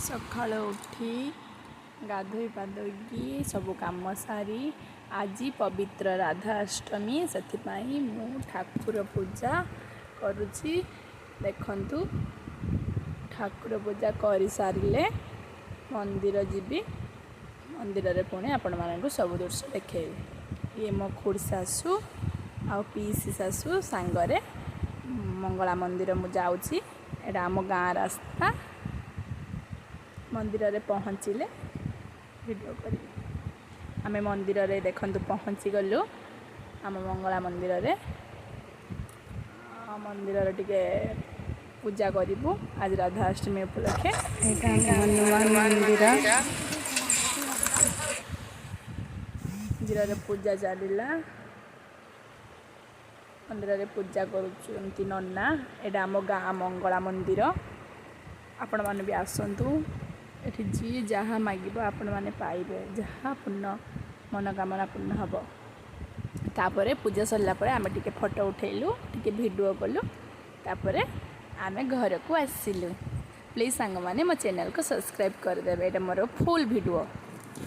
ସକାଳୁ ଉଠି ଗାଧୋଇ ପାଧୋଇକି ସବୁ କାମ ସାରି ଆଜି ପବିତ୍ର ରାଧାଷ୍ଟମୀ, ସେଥିପାଇଁ ମୁଁ ଠାକୁର ପୂଜା କରୁଛି। ଦେଖନ୍ତୁ, ଠାକୁର ପୂଜା କରିସାରିଲେ ମନ୍ଦିର ଯିବି। ମନ୍ଦିରରେ ପୁଣି ଆପଣମାନଙ୍କୁ ସବୁ ଦୃଶ୍ୟ ଦେଖେଇବି। ଇଏ ମୋ ଖୁଡ଼ି ଶାଶୁ ଆଉ ପିଇସି ଶାଶୁ ସାଙ୍ଗରେ ମଙ୍ଗଳା ମନ୍ଦିର ମୁଁ ଯାଉଛି। ଏଇଟା ଆମ ଗାଁ ରାସ୍ତା। ମନ୍ଦିରରେ ପହଞ୍ଚିଲେ ଭିଡ଼ିଓ କରିବି। ଆମେ ମନ୍ଦିରରେ ଦେଖନ୍ତୁ ପହଞ୍ଚିଗଲୁ, ଆମ ମଙ୍ଗଳା ମନ୍ଦିରରେ। ମନ୍ଦିରରେ ଟିକେ ପୂଜା କରିବୁ ଆଜି ରାଧାଷ୍ଟମୀ ଉପଲକ୍ଷେ। ଏଇଟା ହନୁମାନ ମନ୍ଦିର। ମନ୍ଦିରରେ ପୂଜା ଚାଲିଲା। ମନ୍ଦିରରେ ପୂଜା କରୁଛନ୍ତି ନନା। ଏଇଟା ଆମ ଗାଁ ମଙ୍ଗଳା ମନ୍ଦିର। ଆପଣମାନେ ବି ଆସନ୍ତୁ। ଏଠି ଯିଏ ଯାହା ମାଗିବ ଆପଣମାନେ ପାଇବେ। ଯାହା ପୂର୍ଣ୍ଣ ମନୋକାମନା ପୂର୍ଣ୍ଣ ହେବ। ତାପରେ ପୂଜା ସରିଲା ପରେ ଆମେ ଟିକେ ଫଟୋ ଉଠେଇଲୁ, ଟିକେ ଭିଡ଼ିଓ କଲୁ। ତାପରେ ଆମେ ଘରକୁ ଆସିଲୁ। ପ୍ଲିଜ୍ ସାଙ୍ଗମାନେ, ମୋ ଚ୍ୟାନେଲକୁ ସବସ୍କ୍ରାଇବ୍ କରିଦେବେ। ଏଇଟା ମୋର ଫୁଲ୍ ଭିଡ଼ିଓ।